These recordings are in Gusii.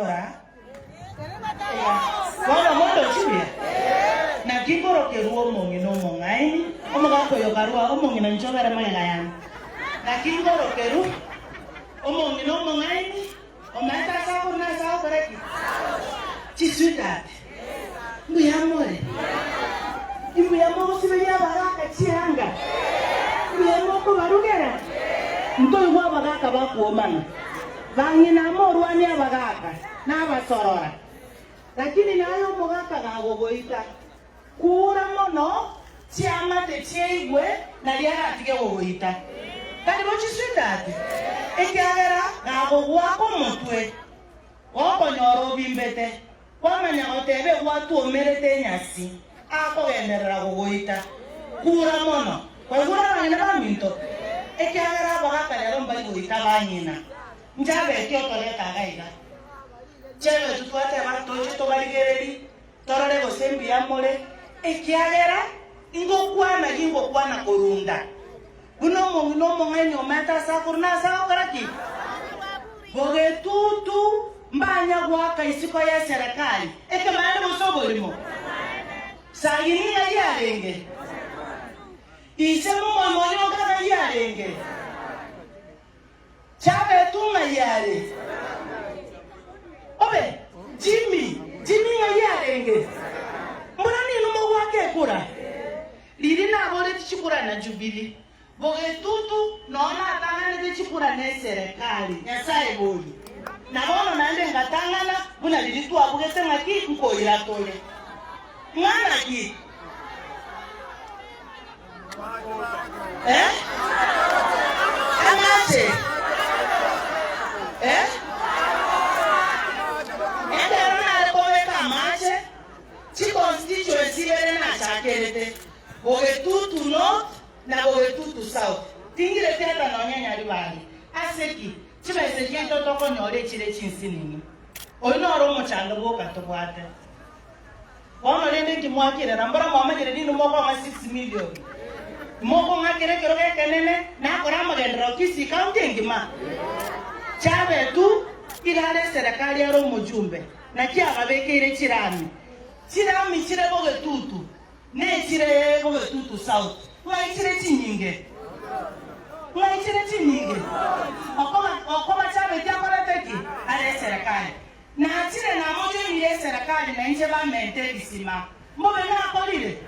koraa? Bono mondochi buya? Naki nkorokerwa omong'ina omong'aini, omogaka oyo karua omong'ina inche obere magega yane. Naki nkorokerwa omong'ina omong'aini, omanyete ase akorwa na ase agokora ki? Chisweetheart, mbuya more? Imbuya mogosiberia abagaka chianga? Mbuya mokobarugera? Ntoigwe abagaka bakwomana. Bang'ina amorwanie abagaaka na abasorora, lakini naye omogaka gagogoita, kuura mono chiamate chiaigwe nario aratige gogoita. Tari bo chiswitati? Ekiagera gagogoaka omotwe, gokonyora obimbete, kwamanya goteba egwatuomerete enyasi, akogenderera gogoita. Kuura mono. Kwaigure abang'ina baminto? Ekiagera abagaaka rero mbari goita abang'ina. Inche abetie otoreta iga iga. Chiabetu twateba toche tobarigererie, torore gose mbuya more, ekiagera ingokwana gingokwana korunda. Buna omong'ina omong'aini omanyete ase akorwa na ase agokora ki? Bogetutu mbanya goaka isiko y'eserekari, ekemanyererio gose oborimo. Sagini ng'ai arenge? Ise momoimonyoka ng'ai arenge? Chabetu ng'ai are? Obe, Jimmy, Jimmy ng'ai arenge? Mbora ninwe mogoaka ekura? Riria naboretie chikura na Jubilee, bogetutu noo natang'anete chikura neserekari, Nyasae bori. Na bono naende ngatang'ana buna riria twabugete ng'aki nkoira tore. Ng'ana ki? Eh? Amache? Eh? Ekero nare kobeka amache, Chiconstituency ibere nachakerete, Bogetutu North na Bogetutu South. Tingireti ata nonya Nyaribari. Ase ki? Chibesa chiaito tokonyora echire chinsinini. Oyio noro omochando bwoka tobwate. Bono rende inki mwakirera? Mbora mwamanyire ninwe mokong'a 6 million. Mokong'akera ekerogo ekenene nakore amagenderero Kisii County engima. Chabetu iga are eserekari are omojumbe. Naki ababekeire chirami, chirami chire bogetutu, ne chire bogetutu south, ng'ai chire chinyinge? Ng'ai chire chinyinge? Okoba, okoba chabeti akorete ki? Are eserekari. Nachire namojoinire eserekari na inche bamente ebisima. Mbobe nakorire?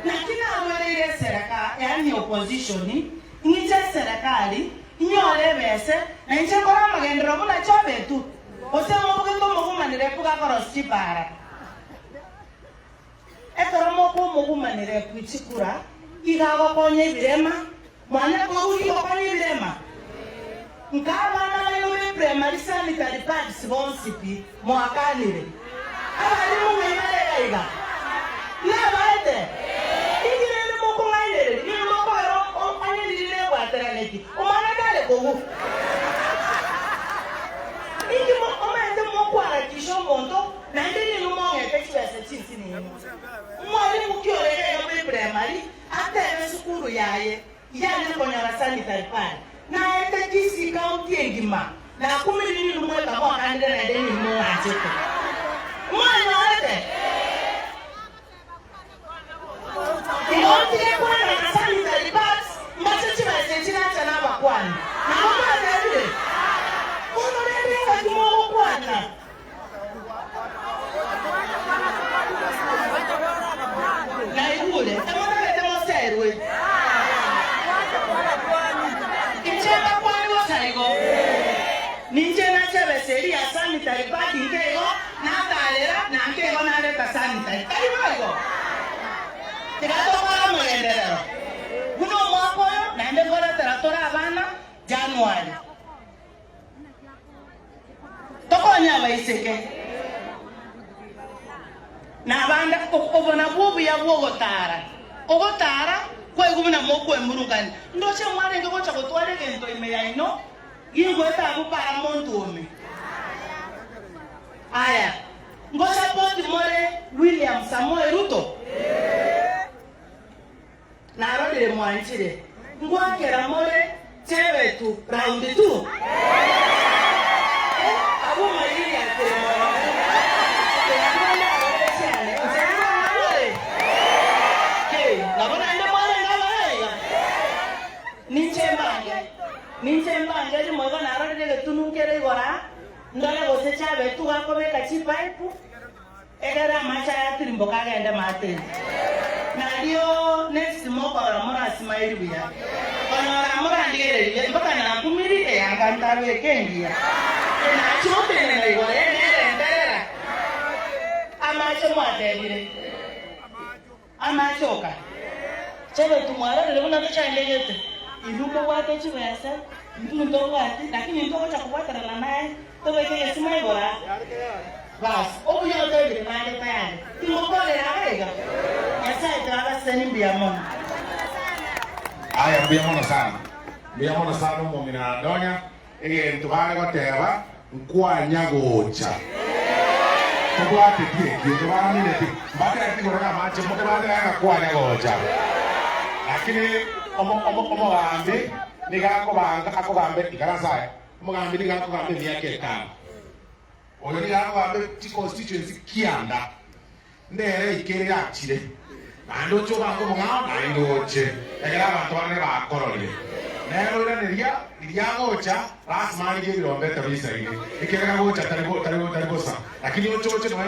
Naki narwereire esereka, yaani opposition, ng'iche eserekari, inyore ebese, na inche nkore amagenderero buna chabetu? Gose mobugete omogumanire epu gakorosia chipara? Ekero mokoa omogumanire epu chikura, iga agokonya ebirema, mwana koigwa rigokonya ebirema? Nka abana baino be primary sanitary pads bonsi pi moakanire. Abalimu ng'ai bare iga iga? Nabaete? Inki rende mokong'ainereria? Nigo mokogera onye riria nebwateraneti, omwana tare kogwa. Inki omanyete mokwarakisha omonto naende nigo mong'ete chibesa chinsinini? Omwalimu ki ore iga iga bwe primary atebe esukuru yaye Yane konyora sanitary pad naete Kisii county engima nakumiri ninwe mweka mwakandire naende ninwe mong'achete mwanyorete igo ntige kwana na sanitary pads mbache chibesa echi nacha nabakwani nabo mwatebire bono rende engaki mogokwana Naigure, emotagete moserwe. Inche mbakwane bosa igo. Ninche nache ebesa eria ya sanitary pad nke igo, natarera, na nke igo nareta sanitary. Tari boigo? Tiga tokore amagenderero. Buna omwaka oyo, naende nkoretera tore abana January. Tokonye abaiseke na abande. Obo nabwo obuya bw'ogotaara. Ogotaara kwaigwa buna mokwemurungania. Ndoche mwarenge gocha gotwara egento ime yaino, gingwete abwo para monto ome. Aya, ngosapoti more William Samoei Ruto? Narorire mwanchire, ngwakera more Chebetu round two. Eh, abwo mairiri atire mono. Ndore gose chiabetu gakobeka chipaipu, egere amache aya atirimboke agende maateni. Nario next mokorora morasimairi buya. Konyora morandigererie mpaka nakumiri eyanga ntabeke engiya. Enachi gotenena igoro nere nterera. Amache mwatebire. Amache oka. Chebetu mwarorire buna tochandegete. Inwe mobwate chibesa, intwe ntobwati, lakini intwe ogocha kobwaterana naye, tobeke egesima igoro aa. Bas, obuya otebire nande tayari. Tingokorera iga iga. Nyasae tiga abaseseni mbuya mono. Aya mbuya mono sana. Mbuya mono sana omong'ina Donya, egento bare goteba nkwanya gocha. Tobwateti ekio, tebaamineti, mbatereti igoro na amache, mokebateba ng'a kwanya gocha. Lakini omo- omo- omogambi nigo akobanga akogamba ikaransa aya, omogambi nigo akogamba emiaka etano. Oyo nigo akogamba chiconstituency kianda, nere ikere yachire, naende oche obange omong'ao naende oche, ekero abanto barore bakororire. Nere oiraneria riria agocha, lasima arigie ebirombe etabe isaine, ekiagera gocha tari tari tari bosa, lakini oche oche noe.